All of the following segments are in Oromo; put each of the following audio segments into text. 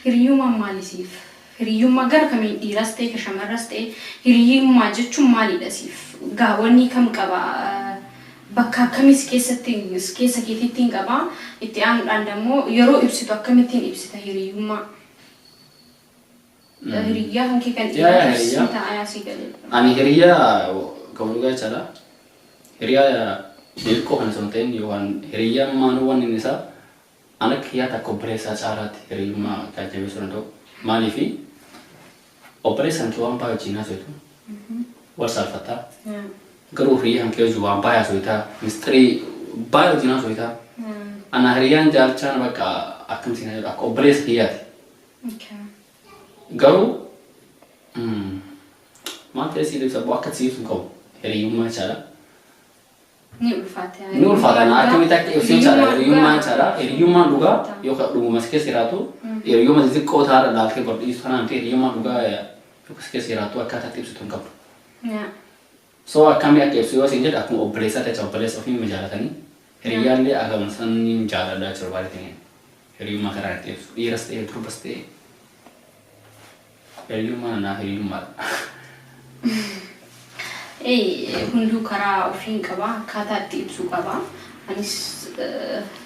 Hiriyyummaan maali siif? Hiriyyummaa gara kamiin dhiiras ta'e ka shamarras ta'e hiriyyummaa jechuun maalidha siif? Gaawwanni kam qaba? Bakka akkamiis keessatti keessa keetiittiin qaba? Itti aanuudhaan immoo yeroo ibsitu akkamittiin ibsita hiriyyummaa? Hiriyyaa kan kee kan Yaa, dhiiraa hiriyaa. ta'a sii galee. Ani hiriyaa kan dhugaa jechaadha. Hiriyaa xixiqqoo kan osoo hin ta'in yookaan hiriyyaan maanuu waan inni isaa an akka hiyyaatti akka obboleessaa caalaatti hiriyyummaa kan jabeessuu danda'u. Maaliifi obboleessaan kee waan baay'ee wajjin haasoftu wal saalfattaa. Garuu hiriyyaan kee wajjin waan baay'ee haasoftaa mistirii baay'ee wajjin haasoftaa. Ana hiriyyaan jaalchaan bakka akkam siin jedhu akka obboleessa kiyyaati. Garuu maal ta'e siif ibsa akka siif hin qabu hiriyyummaa jechaadha. Ni ulfaata. Ni ulfaata na akkamitti akka ibsu jechaadha hiriyyummaa jechaadha. Hiriyyummaan dhugaa yoo dhuguma si keessa jiraatu hiriyyummaa xixiqqoo taa'aadha laaltee bardhiisu kanaan ta'e hiriyyummaan dhugaa yoo si keessa jiraatu akkaataa itti ibsitu hin qabdu. So akkamii akka ibsu yoo siin jedhu akkuma obboleessaa ta'e obboleessa ofii nima jaalatanii hiriyyaallee akkuma saniin jaaladha jechuudha baay'ee hiriyyummaa karaa itti ibsu dhiiras ta'e durbas ta'e hiriyyummaa naaf hiriyyummaadha. Hunduu karaa ofiin qaba akkaataa itti ibsuu qaba. Anis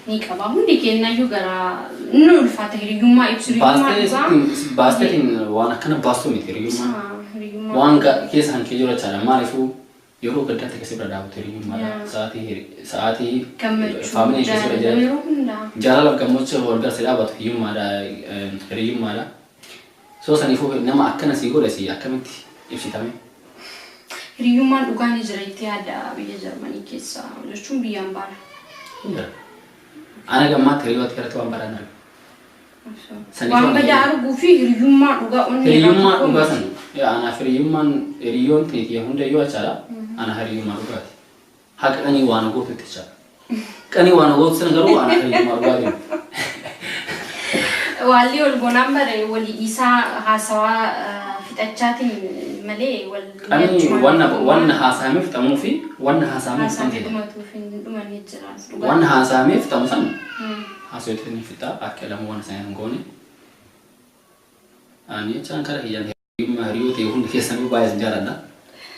ni qaba. Hundi keenyayyuu gara ni ulfaata hiriyyummaa ibsu hiriyyummaa dhugaa. Baasteetiin waan akkana baastuu miti hiriyyummaa. Hiriyyummaa. Waan keessa kan kee jiru jechaadha. Maaliifuu yeroo gaddaatti keessa bira dhaabatu hiriyyummaadha. Sa'aatii Gammachuu faamilii keessa bira jaalala jiraatu. yeroo hundaa. Jaalalaaf gammachuu wal garsi dhaabatu hiyyummaadha hiriyyummaadha. So saniifuu nama akkana sii godhe sii akkamitti ibsitame? Hiriyyummaan dhugaa ni jira itti yaadda biyya Jarmanii keessa jechuun biyyaan baala. Jira. Ana gammaatti hiriyoota irratti waan baraan arga. Saniif Waan waan badaa arguu fi hiriyyummaa dhugaa onnee irraa Hiriyyummaa tokko dhugaa miti. san anaaf hiriyyummaan hiriyyoon teetii hundayyuu jechaadha. Ana hiriyyummaa dhugaati. Haqa qanii waan gootutti jechaadha. Qanii waan gootu sana garuu ana hiriyyummaa dhugaati. Waalli ol goonaan bare walii dhiisaa haasawaa fixachaatiin malee wal Qanii nyaachumaan wanna wanna haasa'amee fixamuu fi wanna haasa'amee haasaamee fixamte. dhumatuuf hin dhumanne jira. Dhugaa. Wanna haasa'amee fixamu san haasawatti ni fixa akka lama waan sana hin goone. Ani jechaan kara kiyyaan hiriyyummaa hiriyyoo ta'e hundi keessanuu baay'ee isin jaaladha.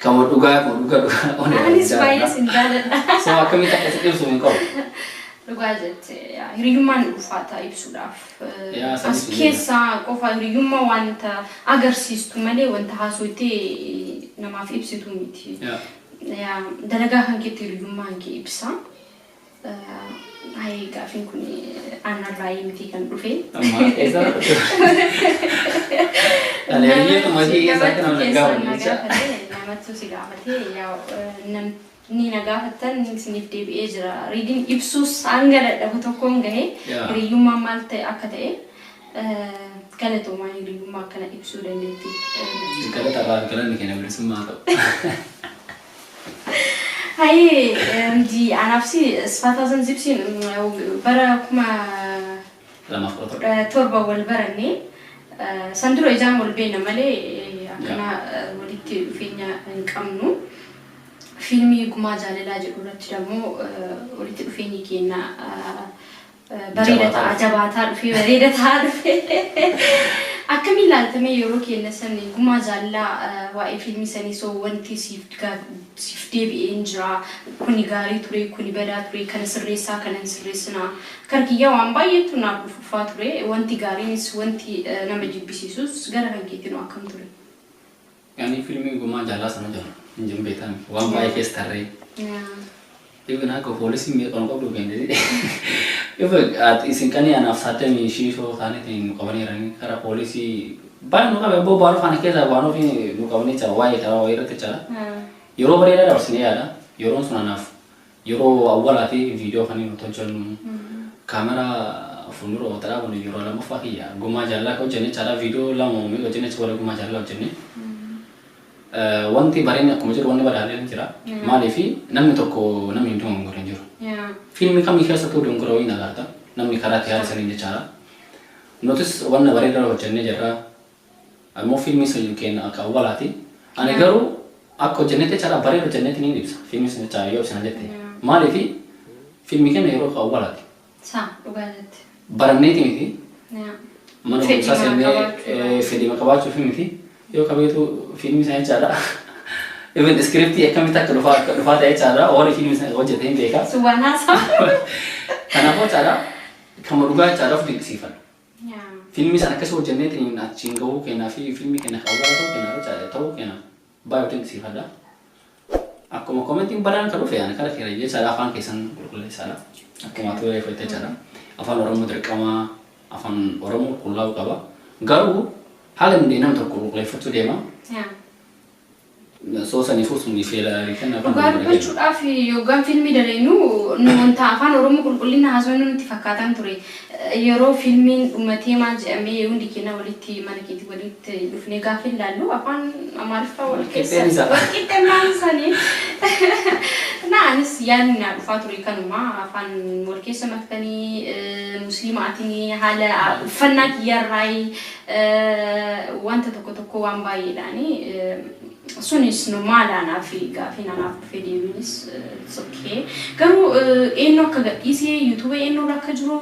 Kama dhugaa kama dhugaa dhugaa onee Anis baay'ee sin jaaladha. So akkamitti akka isin ibsu hin qabu. Dhugaa jette hiriyyummaan ulfaata ibsuudhaaf. Yaa, sanis As hin keessaa qofa hiriyyummaa wanta agarsiistu malee wanta haasofte namaaf ibsitu miti. Yaa. Yaa, dalagaa kan keetti hiriyyummaa kan kee ibsa. Ay, gaafiin kun aanarraa miti kan dhufe. Amma eessa Ani hiriyyee hojii keessaa akka nama gaafanne jecha. Namatti si gaafate yaa namni na gaafattan isiniif deebi'ee jira. Riidiin ibsuus hanga dadhabu tokkoon gahe Yaa. hiriyyummaan maal ta'e akka ta'e galatoomaan hiriyyummaa akkana ibsuu dandeetti. Galata irraa fi galanni keenya bilisummaa ta'u. Hayi, die anaaf si 2017 bara kuma 2017. 17 wal baranne san dura ijaan wal beekna malee akkana walitti dhufeenya hin qabnu. Fiilmii Gumaa Jaalalaa jedhu irratti immoo walitti dhufeenyi keenya bareeda ta'a jabaataa dhufee bareeda ta'aa dhufee. Akkamiin ilaaltame yeroo keenya san Gumaa Jaalalaa waa'ee fiilmii sanii soo wanti siif siif deebi'ee hin jira kuni gaarii ture kuni badaa ture kana sirreessaa kana hin sirreessinaa kara kiyyaa waan baay'eetu naaf dhufaa ture wanti gaariinis wanti nama jibbisiisus gara kan keetiin akkam ture? Yani fiilmii Gumaa Jaalalaa sana jiru hin jiru beektan waan baay'ee keessa tarree. Even akka poolisiin miidhaan qabdu beekne. Even isin qanii anaaf saaddamii shiishoo taanetiin nu qabaniiranii karaa poolisii baay'ee nu qabe abboo baanuu kana keessaa baanuu fi nu qabanii jira waa'ee karaa wayii irratti jira. Yeroo bareedaa dabarsinee yaada. Yeroon sun anaaf yeroo awwalaati viidiyoo kan nuti hojjennu kaameraa fuuldura wanta dhaabannu yeroo lammaffaa kiyya Gumaa Jaalalaa kan hojjenne jechaadha viidiyoo lama uumee hojjenne achi booda Gumaa Jaalalaa hojjenne. Wanti bareenni akkuma jiru wanni badaalee ni jira. Maaliif namni tokko namni hin dogongore hin jiru. Fiilmii kamii keessattuu dogongora wayii agarta. Namni karaa itti yaada saniin jechaadha. Nutis wanna bareedaa hojjennee jirra. Ammoo fiilmii sun keenya akka awwalaati. Ani garuu akka hojjennetti jechaadha bareeda hojjennetti ni ibsa. Fiilmii sun jechaadha yoo ibsina jette. Maaliif fiilmii keenya yeroo awwalaati. Saa dhugaa jette. Baranneeti miti. Mana barumsaa seennee fedhii qabaachuu fi miti yoo qabeetu fiilmii sana jechaadha. Even scriptii akkamitti akka dhufaa ta'e jechaadha. Warri fiilmii sana hojjete hin beeka. Kanaafuu jechaadha kama dhugaa jechaadha of dinqisiifadha. Fiilmii sana akkasii hojjenneetiin achiin gahuu keenyaa fi fiilmii keenya hawwata ta'uu keenya jechaadha ta'uu keenya baay'ee dinqisiifadha. Akkuma commentiin badaan kan dhufe ani kara keenya jechaadha afaan keessan qulqulleessaadha. Akkuma ture fayyada jechaadha. Afaan Oromoo dirqama afaan Oromoo qulqullaa'uu qaba. Garuu haala dandeenye nama tokko qulqulleeffachuu deema. Soo saniifuu suni feela kan afaan Dhugaa dubbachuudhaaf yoggaan fiilmii dalagnu nu wanta afaan Oromoo qulqullina haasofnu nutti fakkaataan ture. Yeroo fiilmiin dhumatee maal jedhamee hundi keenya walitti mana keetti walitti dhufnee gaafa ilaallu afaan Amaariffaa wal keessa wal qixxeen isaanii. Na anis yaadni naa dhufaa ture kanuma afaan wal keessa maktanii musliimaatiin haala uffannaa kiyyarraa wanta tokko tokko waan baay'eedhaani. Sunis nu maalaanaa fi gaafii nanaaf dhufee deebiinis it's okay. Garuu eenyu akka gadhiisee YouTube eenyu irra akka jiru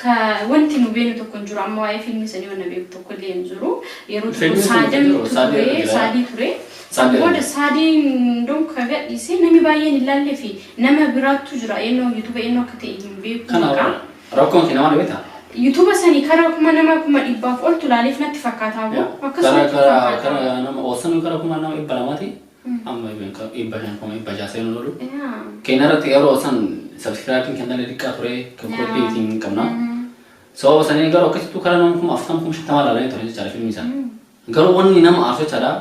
ka wanti nu beeknu tokko hin jiru. Amma waa'ee fiilmii sanii wanna beeku tokko illee hin jiru. Yeroo tokko saadamtu ture, saadii ture. Booda saadiin donka gadhiisee namni baay'een hin laallee fi nama biraattu jira eenyu YouTube eenyu akka ta'e hin beeku. Kanaaf rakkoon keenya maal beektaa? YouTube sanii karaa 2,100,000 oltu laaleef natti fakkaata. Akkasuma kara nama oosan kara 200,000ti amma 500 600 seenuu oolu. Keenya irratti yeroo san subscribeiin kennan xiqqaa ture kan koppii ittiin qabna. Sababa sanii garuu akkasittuu karaa nama 40,000 50,000 ilaalanii ture jechaadha fiilmii sana. Garuu wanni nama aarsu jechaadha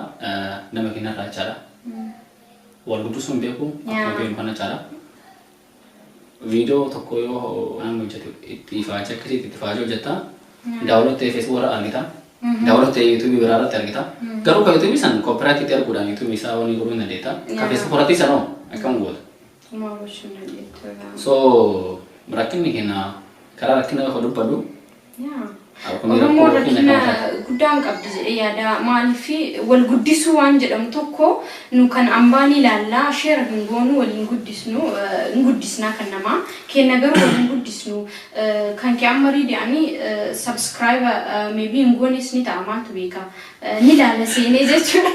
nama keenyarraa jechaadha. Wal guddisuu hin beeku akkuma beeknu kana jechaadha. Viidiyoo tokko yoo namni hojjete itti ifaajee akkasitti itti ifaajee hojjeta. Download ta'ee Facebook irra argita. Download ta'ee YouTube biraa irratti argita. Garuu kan YouTube san copyright itti arguudhaan YouTube isaa wanni godhuu hin dandeetta. Kan Facebook irratti sanoo akkam goota? So rakkinni keenya karaa rakkina yoo dubbadhu Oromoo rakkina guddaan qabdi jedhee yaada. Maaliif wal guddisuu waan jedhamu tokko nu kan ambaan ilaallaa share hin goonu waliin guddisnu hin guddisnaa kan namaa kenna garuu waliin guddisnu kan kee amma riidi'anii subscribe maybe hin goones ni ta'a maaltu beeka ni ilaala seenee jechuudha.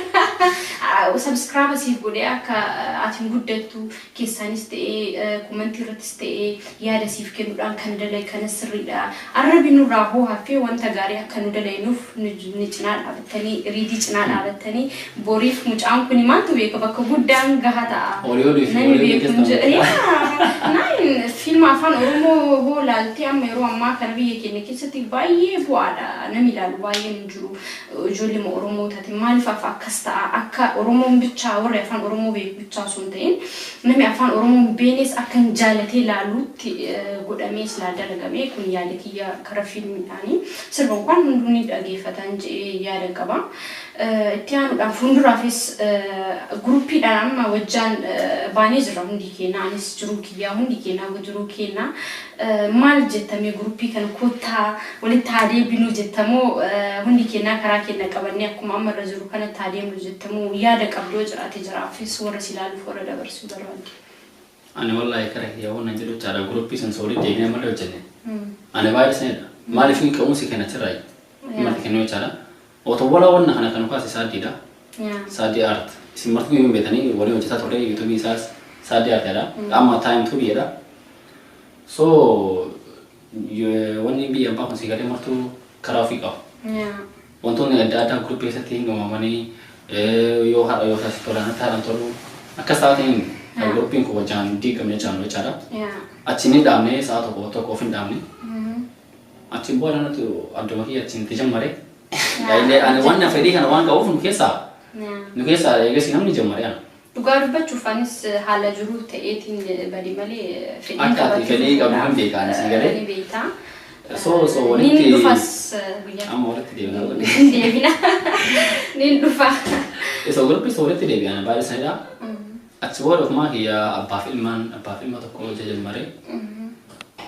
Subscribe siif godhee akka ati hin guddattu keessaanis ta'ee commentii irrattis ta'ee yaada siif kennuudhaan kan dalage kana sirriidha. Arrabi nurraa hoo hafee wanta gaarii akka nu dalagnuuf ni cinaa dhaabattanii riidii cinaa dhaabattanii boriif mucaan kun maaltu beeka bakka guddaan gaha ta'a. Namni beeku hin jedhe. Naan fiilma afaan Oromoo hoo laaltee amma yeroo ammaa kana biyya keenya keessatti baay'ee bu'aadha. Namni ilaalu baay'een hin jiru. Ijoollee Oromoo taate maaliif akkas ta'a akka Oromoon bichaa warri afaan Oromoo beeku bichaa osoo hin ta'in namni afaan Oromoo hin beeknes akka hin jaalatee ilaaluutti godhamee silaa dalagame kun yaada kiyya karaa fiilmiidhaani. Sirba waan hunduu ni dhageeffatan jedhee yaada qaba. Itti aanuudhaan fuulduraafis groupiidhaan amma wajjaan baanee jira hundi keenya anis jiruu kiyyaa hundi keenya jiruu keenya maal jettamee groupii kana kottaa walitti haa deebinuu jettamoo hundi keenya karaa keenya qabannee akkuma amma irra jiru kanatti haa deemnu jettamoo yaada qabdoo jiraate jiraafis warra si ilaaluuf warra dabarsuu barbaadde. Ani wallahi kara kiyyaa wannan jedhu jechaadha groupii san soolii deebinee malee hojjenne. Ani baay'ee sanidha. Maaliif hin ka'umsi kenna achirraa marti kennuu jechaadha. Otoo walaa wanna kana kan kaase saaddiidha. Saaddii art. Isin marti hin beektanii waliin hojjetaa turre YouTubeii isaas saaddii artidha. Amma time to beedha. So wanni biyya abbaa kun si galee martuu karaa ofii qaba. Wantoonni adda addaa groupii keessatti hin uumamanii yoo haadha yoo taasisu tolaan haadhaan tolu akkas taateen groupiin kun wajjaan diigamne jechaan jechaadha. Achi ni dhaabne sa'a tokko tokko of hin dhaabne. Achiin booda natti adduma kiyya achiin itti jammare. Illee ani waan fedhii kana waan qabuuf nu keessaa eegas namni jammare ana. Dhugaa dubbachuuf anis haala jiru ta'eetiin badi malee fedhii Akka ati fedhii qabdu hin beekaan si galee. Ni beektaa. So walitti Nin dhufas guyyaa. Amma walitti deebina. Nin deebina. Nin dhufa. Isa groupii isa walitti deebi'an baay'ee sanidha. Achi booda ofumaa kiyya abbaaf ilmaan abbaaf ilma tokko hojii jalmaree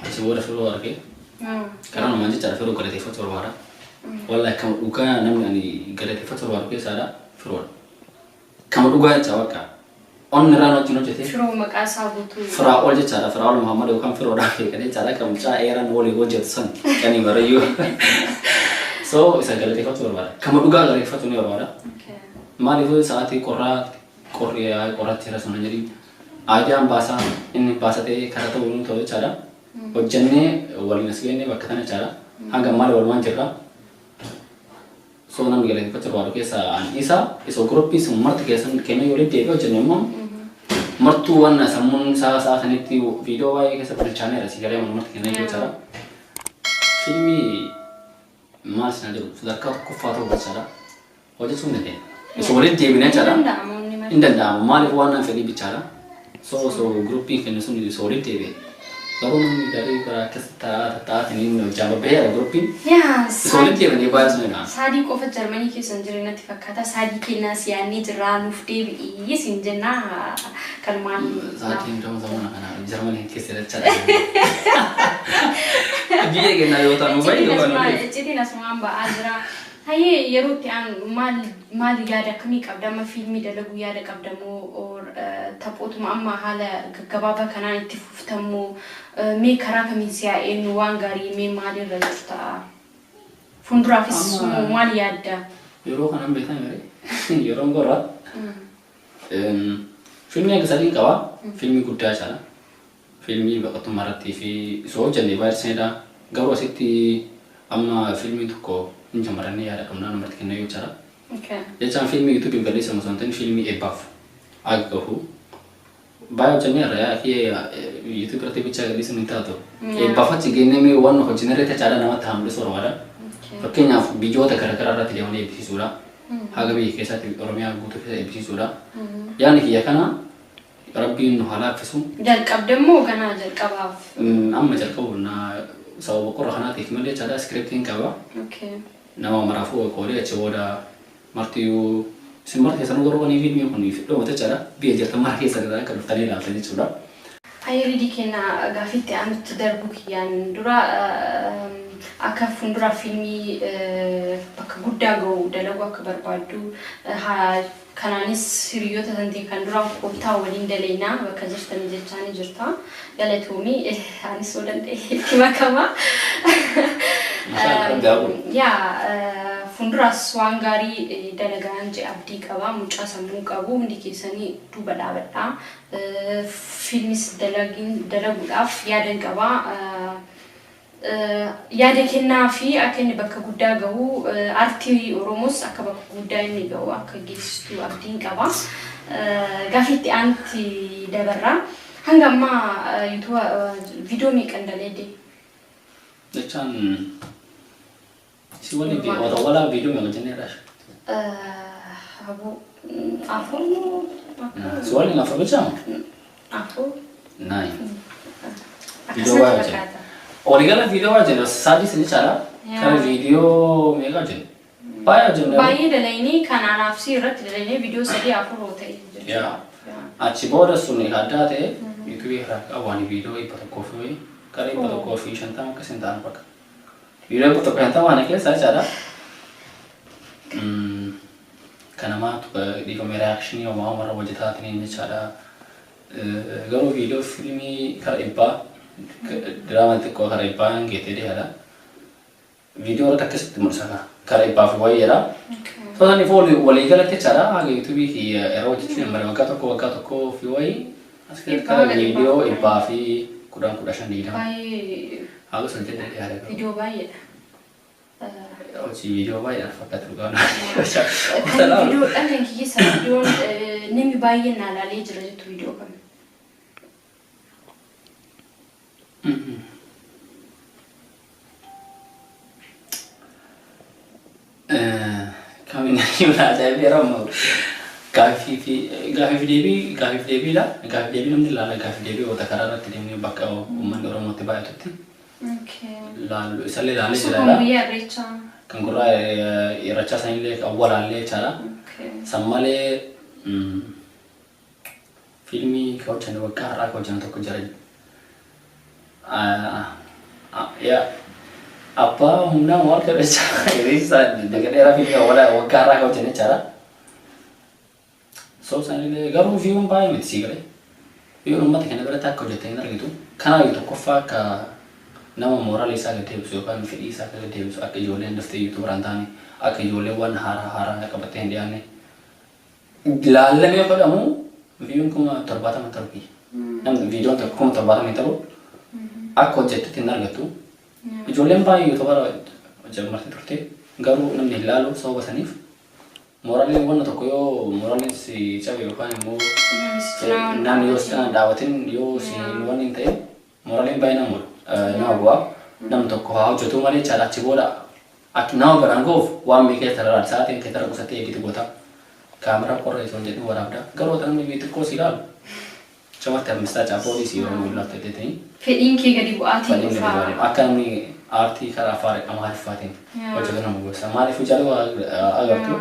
achi booda firoo argee karaa namaan jechaadha firoo galateeffachuu barbaada. Wallahi kama dhugaa namni ani galateeffachuu barbaadu keessaadha firoodha. Kama dhugaa jecha bakka onni irraan wajjin hojjete. Firoo maqaa isaa guutuu. Firaa'ol jechaadha. Firaa'ol Muhammad yookaan firoodhaan beekan jechaadha. Kan mucaa eeran waliin hojjetu san kan barayyuu. So isa galateeffachuu barbaada. Kama dhugaa galateeffachuu ni barbaada. Maaliif sa'aatii qorraa qorri qorratti jira sun jedhi aadaan baasaa inni baasatee karaa ta'uu nu ta'u jechaadha. Hojjannee waliin as geenye bakka kana jechaadha. Hanga maali walumaan jirra. So namni galateeffachuu barbaadu keessaa an isa isa guruppii sun marti keessan kennee yoo deebi'ee hojjenne immoo martuu waan sammuun isaa isaa sanitti viidiyoo baay'ee keessa bilchaaneera si galee marti kennee jechaadha. Fiilmii maal sinaa jedhu sadarkaa tokkoffaa ta'uu jechaadha. Hojjechuu hin dandeenya. Isa waliin deebinee jechaadha. Hin danda'amu maaliif waan naan fedhii bichaadha. So guruppiin kennu sun isa waliin deebi'e. Garuu namni gaarii karaa akkas taa'aa hojjaa babbaheera guruppiin. Isa waliin deebinee baay'ee sun jedhama. Saadii qofa Jarmanii keessa hin jiru natti fakkaata. Saadii kennaa siyaannee jirraa nuuf deebi'i siin jennaa kanumaan. Sa'aatiin ta'uu ta'uu kana Jarmanii keessa jechaadha. Biyya kennaa yoo ta'u baay'ee. Iccitiin asumaan ba'aa jira. Hayyee yeroo itti aanu maal maal yaada akkamii qabda? Amma fiilmii dalaguu yaada qabda moo taphootuma amma haala gaggabaabaa kanaan itti fuftamoo mee karaa kamiin si haa eenyu waan gaarii mee maalirra jirta? Fuulduraafis maal yaadda? Yeroo kanan beekan yeroon gorra fiilmii akka sadiin qaba. Fiilmii guddaa jechaadha. Fiilmii baqattummaa irratti fi isoo hojjannee baay'isanidha. Garuu asitti amma fiilmii tokko hin jamarannee yaada qabnaa namatti kennee jechaadha. Jechaan fiilmii yuutuubiin gadhiisamu osoo hin ta'in fiilmii eebbaaf akka gahu. Baay'ee hojjannee irra yaa yuutuubii irratti bichaa gadhiisuun hin taatu. Eebbaaf achi geennee mee waan hojjennee irratti jechaadha namatti haa mul'isu barbaada. Fakkeenyaaf biyyoota garaagaraa irratti deemanii eebbisiisuudha. Haga biyya keessatti Oromiyaa guutuu keessa eebbisiisuudha. Yaadni kiyya kana Rabbiin nu haa laaffisu. Jalqabde immoo ganaa jalqabaaf. Amma jalqabu na sababa qorra kanaatiif malee jechaadha iskiriptiin qaba. Nama maraafuu qoodee achi booda martiyyuu isin marti keessanuu garuu kan fiilmii kun dhumate jechaadha. Biyya jirtan mara keessa akka dhuftanii ilaaltan jechuudha. Hayyiridii kenna gaafiitti aanutti darbuu kiyyaan dura akka fuuldura fiilmii bakka guddaa gahu dalaguu akka barbaaddu kanaanis hiriyoota tantiin kan dura koottaa waliin dalaynaa bakka jirtan jechaa ni jirta. Galatoomii anis yoo danda'e itti makama. Yaa fuulduraas waan gaarii dalagaan jee abdii qaba. Mucaa sammuu qabu hundi keessanii duuba dhaabadhaa. Fiilmis dalaguudhaaf yaadan qaba. Yaada kennaa fi akka inni bakka guddaa gahu aartii Oromoos akka bakka guddaa inni gahu akka geessistu abdiin qaba. Gaafiitti aanutti dabarra. Hanga ammaa yuutuuba viidiyoo meeqan dalaydee? Jechaan si waliin walaa viidiyoo meeqa jenneerra? Aboo afur. Si waliin afur bichaa? Afur. Nine. Viidiyoo baay'ee hojjenna. Waligala viidiyoo baay'ee hojjenna. Sadii sini caala. Kara viidiyoo meeqa hojjenna? Baay'ee hojjenna. Baay'ee dalaynii kan anaaf si irratti dalaynii viidiyoo 3 4 ta'e jechuudha. Achi booda sun addaa ta'e yuutuubii irraa qabu viidiyoo 100 fi kara 150 akkas hin ta'an bakka. Viidiyoo 150 kana keessa jechaadha. Kanamaatu dhiifame reaakshinii homaa homarra hojjetaatiin jechaadha. Garuu viidiyoo fiilmii kara dhibbaa diraama xiqqoo kara dhibbaa geetee dhiyaadha. Viidiyoo irratti akkasitti mul'isa kara dhibbaa fi wayyeedha. Saniif walii galatti jechaadha. Haga yuutuubii yeroo hojjechuun hin waggaa tokko waggaa tokkoo fi wayii as keessatti kara viidiyoo 110 15 20. Baay'ee. Haga sun jedhee dhiyaadha. Viidiyoo baay'eedha. Hojii viidiyoo baay'eedhaan fakkaatu dhugaa. Kan viidiyoodhaan kan kiyyeessa viidiyoon namni baay'een na ilaalee jira jettu viidiyoo kam? Kamiin ajaa'ibni yeroo ammaa gaaffii fi deebii gaaffiif deebiidha. Gaaffiif deebii namni ilaala gaaffiif deebii wanta karaa irratti deemnee bakka uummanni Oromootti baay'atutti. Laallu isallee ilaalee jira. Kan guyyaa irreechaa. Kan gurraa irreechaa sanillee awwalaallee jechaadha. San malee fiilmii kan hojjanne waggaa har'aa kan hojjanne tokko jira. Abbaa humnaa maal kan jechaadha. Hiriirsa daga dheeraa fiilmii awwalaa waggaa har'aa kan hojjanne jechaadha. So sanillee garuu fiimuun baay'ee miti sii galee. Fiimuun uummata keenya biratti akka hojjetan hin argitu. Kanaayyuu tokkoffaa akka Nama mooraalii isaa gad deebisu yookaan fedhii isaa gad deebisu akka ijoolleen daftee YouTuber hin taane, akka ijoolleen waan haaraa haaraa qabattee hin dhiyaanne. Laallamee godhamu viewn 70,000 ta'u. Namni viidiyoon tokko 70,000 ta'u akka hojjettetti hin argattu. Ijoolleen baay'ee YouTuber jammartee turte, garuu namni hin laalu. Sababa saniif mooraaliin wanna tokko yoo mooraaliin si cabe yookaan immoo namni yoo si cinaan dhaabatin, yoo si wanni hin ta'in, mooraaliin baay'ee nama godha. Nama bu'a. Namni tokko haa hojjetu malee chaala achi booda akka nama biraan ga'uuf waan beekee tararaan sa'aatiin kee tara qusatee edit goota. Kaameraa qorra osoo hin jedhin waraabda. Garuu wanta namni xiqqoo si ilaalu chamatti hammistaa caappootii yeroo nu ilaaltu ta'e. Fedhiin kee gadi bu'aatiin Fedhiin gadi dhufa. Bu'aa akka namni aartii karaa afaan Amaariffaatiin hojjetu nama gorsa. Maaliif jaalala agartu?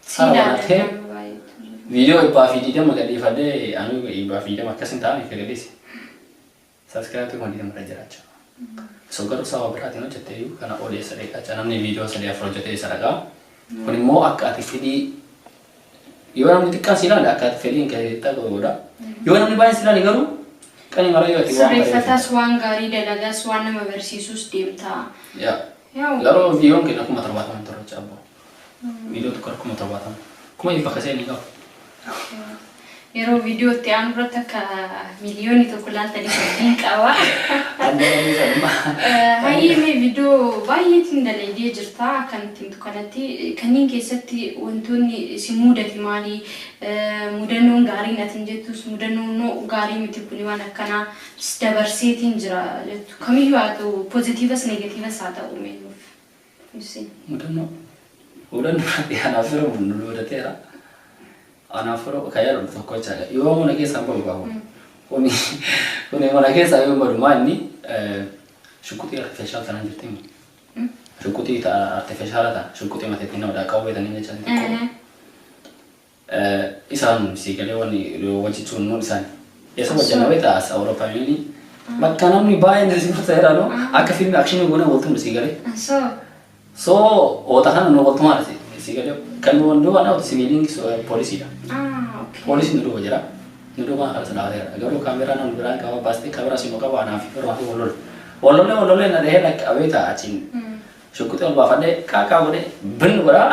Si Hara ilaala banattee nama baay'eetu jira. viidiyoo 120 gadhiifadhee, anu 120 akkas hin taane akka gadhiise. Subscribe 20,000 irra jiraachaa. So garuu sababa biraatiin hojjette iyyuu kana odeessa dheeqachaa namni viidiyoo sadii afur hojjetee isa dhaqaa. Kun immoo akka ati fedhii, yoo namni xiqqaan si ilaale, akka ati fedhiin kee ta'u godha. Yoo namni baay'een si ilaale garuu qani mara yoo ati waan bareedu. Sirreeffataas, waan gaarii dalagaas, waan nama barsiisus deemta. Yaa. Yaa. Garuu viidiyoon keenya 70,000 ture cabbo. Viidiyoo tokko 70,000. 100,000 kasee ni qabu. Yeroo viidiyoo itti aanu irratti akka 1,000,000 laaltanii abdiin qaba. Hayyee, mee viidiyoo baay'eetiin dalaydee jirta kan ittiin kanatti kanneen keessatti wantoonni si mudate maali? Mudannoon gaariin ati jettus, mudannoon gaarii miti kuni waan akkanaa dabarseetiin jira jettu kamiyyuu haa ta'u, positive s negative s haa ta'u, mee nuuf ibsi. Mudannoo. Mudannoo anaaf yeroo nu mudateera. Anaaf yeroo kan yaadu tokko jechaadha. Yoo mana keessaa bahu qabu. Kuni mana keessaa yoo badu maa inni shukuxii artificial tanaan jirti. Shukuxii artificial ta'a. Shukuxii mateetti nama qabu beekanii jecha xiqqoo. Isaan si galee wanni hojjechuun nuun isaan. Eessa hojjanna beektaa? As Awurooppaa bakka namni baay'een si furteera no akka fiilmii action goone waltumni si galee. So So oota kana nu waltumaadha si galee kan nu duuba na siviiliin poolisiidha. Ah, okay. Poolisiin nu duuba jira. Nu duuba kana dhaabateera. Garuu kaameraa namni biraan qaba baastee kaameraa si qaba anaaf firmaa fi wal lolu. Wal lolee wal lolee na dhahee lakka abeeta achiin shukuxii ol baafadhee qaaqa godhee bin godhaa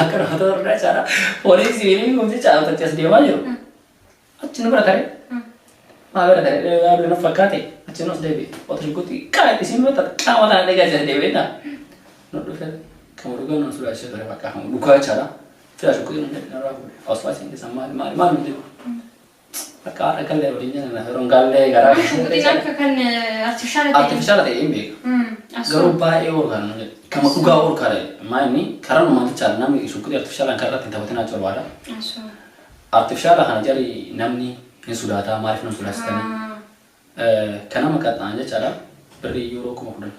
akka nama tordaa jechaadha. Poolisiin siviiliin kun jecha achi as deemaa jiru. Achi nu bira taree. Maa bira taree yaablee na fakkaate achi nu as deebi'e. Ota shukuxii qaa isin bira qaama tana dhagaa jira deebi'e. Nu dhufe kan dhugaa nu sodaachisee ture, bakka kan dhugaa jechaadha. Fira shukuxii nu jedhe narraa fuudhe. Osoo asiin keessa maali maali maali nu jedhu. Akka haadha gallee waliin jedhan yeroon gallee garaa. Shukuxiin akka kan artificial ta'e. Artificial ta'e hin beeku. Garuu baay'ee orkaan nu jedhe. Kama dhugaa orkaadha. Maa inni karaa numaan jechaadha, namni shukuxii artificialaan karaa irratti hin taphatinaa barbaada. Artificial kana jari namni hin sodaataa, maaliif nama sodaachistanii? Kan nama qaxxa'an jechaadha birrii yuuroo 10,000.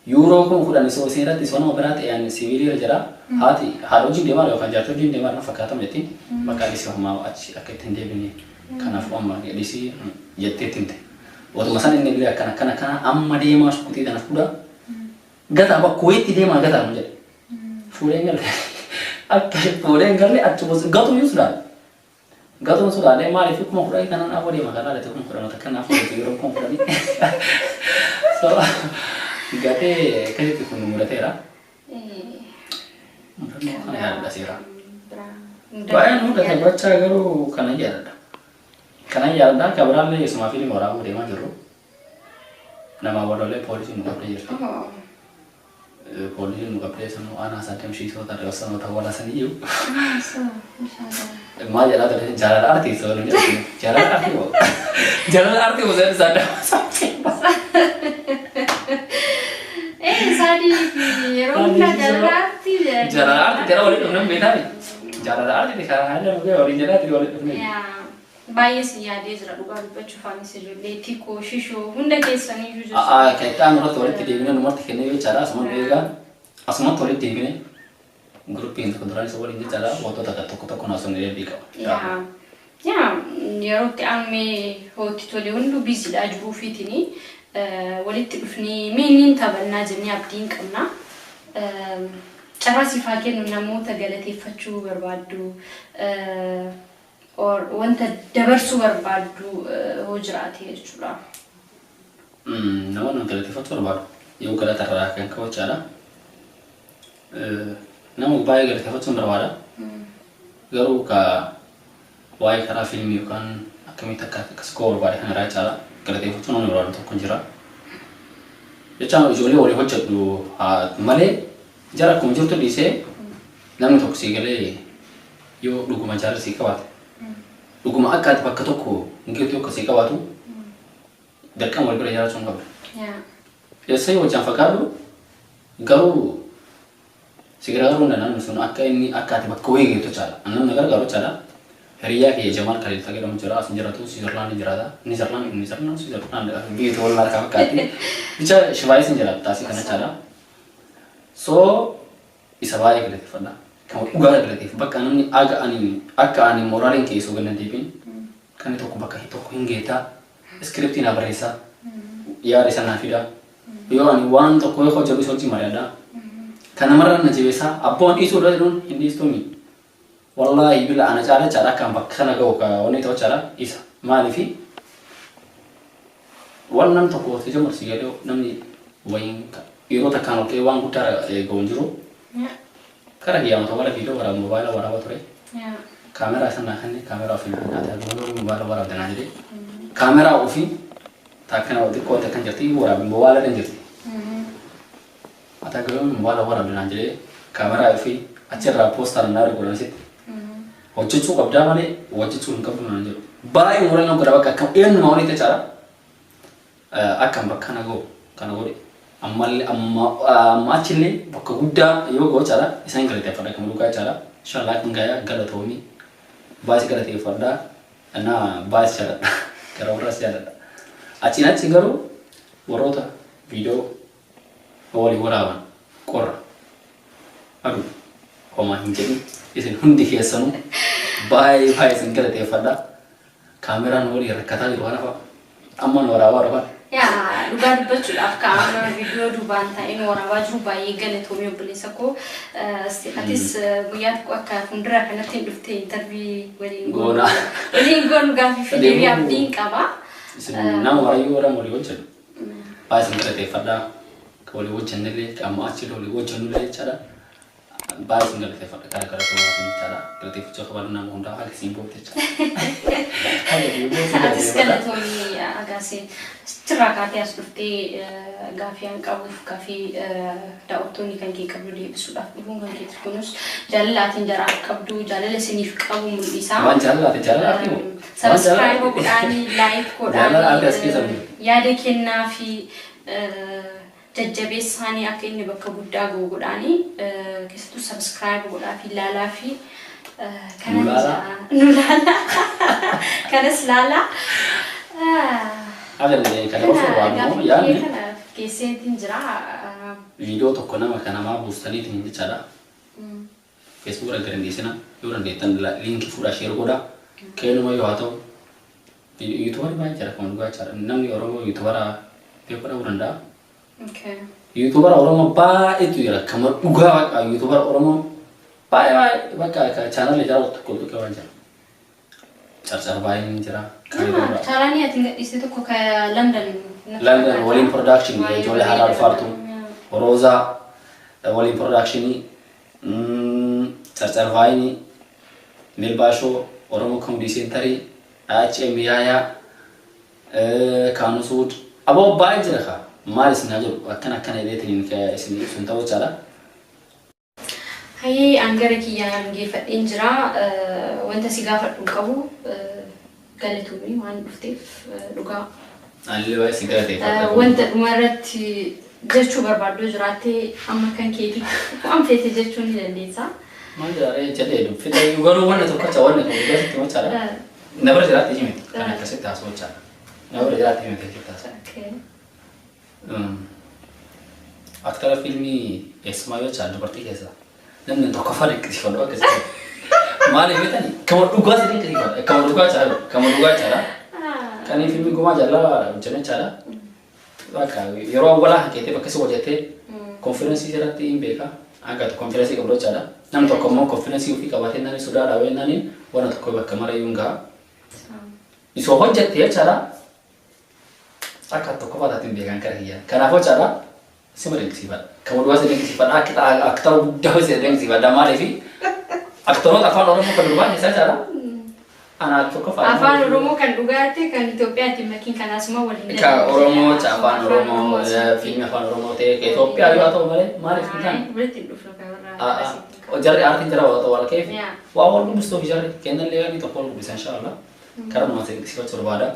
Yuuroo 10,000 isoo isin irratti isoo nama biraa ta'e siviilii irra jira. Haati haadha hojiin deemaa yookaan jaartii hojiin deemaa na fakkaatama jettiin maqaa dhiisii ammaa achi akka ittiin deebine, kanaafuu amma dhiisii jettee itti himte. Otuma san inni illee akkana akkana akkana amma deemaa shukuxii tana fuudhaa gataa bakka wayiitti deemaa gataa nu jedhe. Fuudheen galle, akka fuudheen galle achi gatu iyyuu sodaadha. Gatuun sodaadhee maaliif 10,000 kanaan afur deema karaa dha, 10,000 takka naaf fuudhate yeroo 10,000. So gatee akkasitti kun mudateera. Mudannoo kana yaadadha seera. Baay'een mudate bachaa, garuu kana yaadadha. Kana yaadadha kan biraallee isumaa fiilmi waraabuu deemaa jirru. Nama walolee poolisiin nu qabdee jirti. Poolisiin nu qabdee sanuu aanaa saddam shiisoo tarree osoo ta'uu walaasanii maal jedhaa ture, jaalala aartii osoo nu jedhu, jaalala aartii moo jaalala aartii moo saddam. Sadii yeroo hundaa jaalala aartii. Jaalala aartii jala waliin dhufne beektaani. Jaalala aartii karaa haala nu waliin jedhaati waliin dhufne. Baay'ee si yaadee jira dhugaa dubbachuuf, anis ijoollee tikoo shishoo hunda keessaniyyuu jiru. Kan itti aanu irratti walitti deebine numatti kennee jechaadha. Asumatti eegaa asumatti walitti deebine guruppiin tokko duraan isa waliin jechaadha, wantoota tokko tokko naasonni deebii qaba. Yaa, yeroo itti aanmee hootti tole hunduu busy dha jiruu ofiitiin walitti dhufnee meeniin taphannaa jennee abdiin qabna. Carraa siif haa kennu, namoota galateeffachuu barbaaddu wanta dabarsuu barbaaddu hoo jiraate jechuudha. Namoonni galateeffachuu barbaadu. Yoo galata irraa kan kabachaadha. Nama baay'ee galateeffachuun barbaada. Garuu ka waa'ee karaa fiilmii yookaan akkamitti akka akkas koo barbaade kana irraa jechaadha. Galateeffachuu namni barbaadu tokko hin jira. Jechaan ijoollee walii hojjedhu malee jara akkuma jirtu dhiisee namni tokko sii galee yoo dhuguma jaalala sii qabaate, dhuguma akka ati bakka tokko hin geettu akka sii qabaatu, dirqama wal bira jiraachuu hin qabdu. Eessa yoo wajjin fagaadhu garuu si gargaaruu hin danda'an sun akka inni akka ati bakka wayii geettu jechaadha. Namni gargaaru jechaadha. Hiriyaa kiyya Jamaal Khalil jedhamu jira, as jiraatu Siwiizerlaand jiraata. Niizerlaand, Niizerlaand, Siwiizerlaand biyya wal harkaa fakkaatti. Bicha Shivaayis hin jiraata taasii kana jechaadha. So isa baay'ee galateeffadha. Kan dhugaa galateef bakka namni aga ani akka ani moraaliin keessoo ganna deebiin kan tokko bakka tokko hin geettaa, scriptii naa barreessaa, yaada isa naa fidaa. Yoo ani waan tokko yoo hojjedhu isa wajjin mari'adha. Kan namarra na jabeessaa abboon dhiisuu irra jedhuun hin dhiistuumi. Wallaahi bila ana caala caala akkaan bakka kana ga'u ka wanni ta'u caala isa. Maaliifi waan namni tokko hojii jammarsi galee namni wayiin yeroo takkaan ol ka'ee waan guddaa ga'u hin jiru. Kara kiyyaama warra viidiyoo waraaba moobaayila waraabaa ture. Kaameraa isa naa kenne, kaameraa ofii naa nyaata moobaayila waraabde naa jedhee. Kaameraa ofii takkana xiqqoo takkan jirti waraabde moobaayila kan jirti. Ati garuu moobaayila waraabde naa jedhee kaameraa ofii achirraa poostaan naa godhan asitti. Hojjechuu qabdaa malee hojjechuu hin qabdu naan jedhu. Baay'ee murannoo godha bakka akkam eenyuma walitti jechaadha. Akkam bakka kana ga'u kana godhe. Ammallee amma amma achillee bakka guddaa yoo ga'u jechaadha isaan galateeffadha kan dhugaa jechaadha. Inshallah kan gayaa galatoomii baay'ee galateeffadha. Naa baay'ee jaalladha. Gara warraas jaalladha. Achiin achi garuu warroota viidiyoo walii waraaban qorra aduu homaa hin jedhin isin hundi keessanuu baay'ee baay'ee isin galateeffadha. Kaameraan walii rakkataa jiru kana fa'a. Amma nu waraabaa dhufan. Yaa, dhugaa dubbachuudhaaf qaama viidiyoo duubaan taa'een waraabaa jiru baay'ee galatoomii obboleessa koo. Atis guyyaa tokko akka fuuldura kanatti hin dhufte interview waliin Goona. Waliin goonu gaaffii fi deebii abdiin qaba. Isin nama warayyuu warra walii hojjennu. Baay'ee isin galateeffadha. Walii hojjennillee amma achi walii hojjennullee jechaadha. Baay'ee isin galateeffadha. Gara gara tokko jechaadha. Galateeffachuu akka nama hundaa haga siin boobte jechaadha. Haga siin boobte Atis galateeffadha. galatoomii agaasee achirraa kaatee as dhuftee gaafii an qabuuf gaafii daawwattoonni kan kee qabdu deebisuudhaaf dhufuun kan keeti kunis jaalala atiin jaraaf qabdu, jaalala isiniif qabu mul'isa. Waan jaalalaati jaalalaati moo? Subscribe godhaanii, like Jaalala arga as keessa godhaanii, yaada kennaa fi jajjabeessaanii akka inni bakka guddaa ga'u godhaanii, keessattuu subscribe godhaa fi ilaalaa fi Nu laalaa. Nu laalaa, kanas laalaa. Agarre kana of barbaadu immoo yaadni Kana keesseetiin jira. Viidiyoo tokko nama kan namaa buustaniitiin jechaadha. Facebook irra gadi dhiisina, yoo dandeettan linkii fuudhaa share godhaa. Keenuma yoo haa ta'u YouTuberii baay'ee jira kan dhugaa jechaadha. Namni Oromoo YouTubera beekuu dhabuu danda'a. YouTubera Oromoo baay'eetu jira kan dhugaa bakka YouTubera Oromoo baay'ee baay'ee bakka akka chaanalii jara tokko tokko waan jira. Carcar baay'een jira. Chaanaalii ati gadhiiste tokko ka London. London waliin production ijoollee haaraa dhufaartu. Roozaa waliin productionii, Carcar Vaayinii, Milbaashoo, Oromoo Comedy Centerii, HM Yaayaa, Kaanusuud. Aboo baay'ee jira kaa. Maal isin haa jedhu akkana akkana jedheetiin isin ibsuun ta'uu jechaadha. Hayyee, an gara kiyyaan geeffadheen jira. Wanta si gaafadhu hin qabu. Galatoomii waan dhufteef dhugaa. Anillee baay'ee si galateeffadha. Wanta dhuma irratti jechuu barbaaddu jiraatte amma kan keetii waan feete jechuu ni dandeessa. Maal jedhee jedhee dubbifte garuu wanna tokkocha wanna tokko dhugaatti machaadha. Na bira jiraatti himite kan akkasitti haasa'u jechaadha. Na bira jiraatti himite akkasitti haasa'u. Aktara fiilmii eessumaa yoo jechaan dubartii keessa namni tokkoffaa dinqisiifadhu akkasitti. Maaliif beektani? Kama dhugaa si dinqisiifadha. Kama dhugaa chaala. Kama dhugaa chaala. Kan fiilmii gumaa jaalala hojjanne chaala. Bakka yeroo awwalaa hanqeetee bakka si hojjettee confidence irratti hin beeka. Akka confidence qabdu jechaadha. Namni tokko immoo confidence ofii qabaatee nani sodaa dhaabee nani waan tokko bakka mara iyyuu hin gaha. Isoo hojjette jechaadha. Akka tokkoffaa taatiin beekan kara kiyya. Kanaafuu jechaadha sima dinqisiifadha. Kan walwaa si dinqisiifadha akka aktara guddaa si dinqisiifadha maaliifi aktoroota afaan Oromoo kan durbaa keessaa jechaadha. Ana tokkoffaa. Afaan Oromoo kan dhugaate kan Itoophiyaatti makiin kan asuma waliin Ka Oromoo afaan Oromoo fiilmii afaan Oromoo ta'e Itoophiyaa yoo ta'u malee maaliif hin taane? Walitti hin dhufnu kan irraa. Jarri aartiin jara wal keef waa wal guddistuuf jarri kennallee inni tokko wal guddisa inshallah. Karaa nuti dinqisiifachuu barbaada.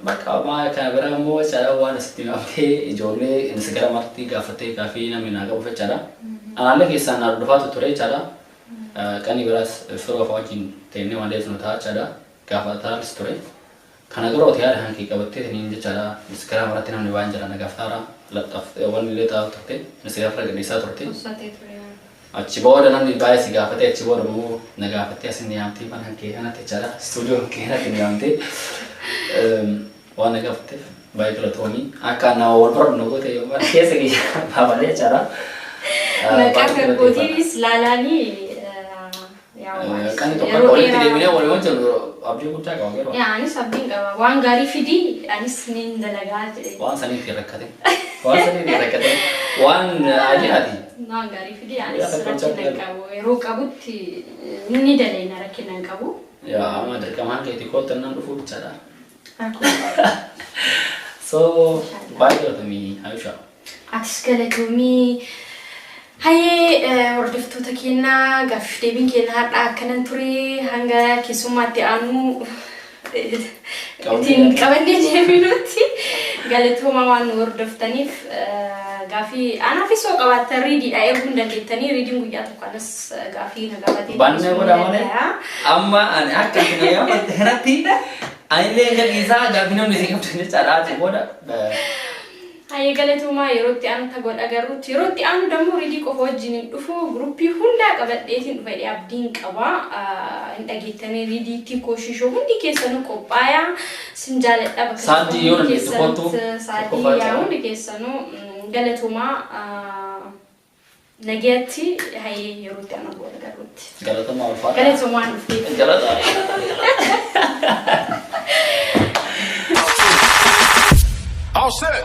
Bakka kana bira immoo jechaadha waan asitti gaafatee ijoollee Instagram irratti gaafatee gaaffii namni naa qabu jechaadha. Anaallee keessaan naa dhufaatu ture jechaadha. Qanii biraas firoo fa'aa wajjin teennee waan deebisnu ta'a jechaadha. Gaafataanis ture. Kana garuu ati yaada kan kee qabattee taniin jechaadha. Instagram irratti namni waan jira na gaafataara. Laxxaf waan illee taa'u turte. Instagram irra gadhiisaa turte. Achi booda namni baay'ee si gaafatee achi booda immoo na gaafattee asin yaamtee mana kee kanatti jechaadha. Istuudiyoo kee kanatti yaamtee waan na gaafatteef baay'ee galatoomii. Akka nama wal bira nu goote yookaan keessa kiyya baafalee jechaadha. Maqaa kan kootiinis laalaanii Kan tokko walitti deebinee walii wajjin abdii guddaa qaba garuu. Anis abdiin qaba. Waan gaarii fidii anis niin dalagaa jedhe. Waan saniif rakkate. Waan saniif rakkate. Waan ajaa'ati. Waan gaarii fidii anis rakkina hin qabu. Yeroo qabutti ni dalaina rakkina hin qabu. Yaa amma dirqamaan keetii koottannaan dhufuu bichaadha. So baay'ee galatomii Ayusha. Atis galatoomii. Hayyee hordoftoota keenyaa gaaffiif deebiin keenya har'a akkanan ture hanga keessummaatti aanu ittiin qabannee deebinutti galatooma waan nu hordoftaniif gaaffii anaafis yoo qabaattan riidiidha eeguu hin dandeettanii riidiin guyyaa tokko anas gaaffii na gaafatee Bannee godha malee amma ani akka itti na gaafatte kanatti anillee gadhiisaa gaaffii namni isin qabdu jechaadha achi booda. Hayyee galatoomaa yeroo itti aanu ta godha garuutti yeroo itti aanu dammoo riidii qofa wajjin hin dhufu guruppii hundaa qabadheetiin dhufa jedhee abdiin qaba. Hin dhageettanii riidiitti kooshishoo hundi keessanuu qophaayaa sin jaaladha bakka Sa'aatii yoo dandeettu kottu sa'aatii yaa hundi keessanuu galatoomaa nagayatti hayyee yeroo itti aanu godha garuutti. Galatoomaa ulfaata. Galatoomaan dhufteetti. Galatoomaa. All set.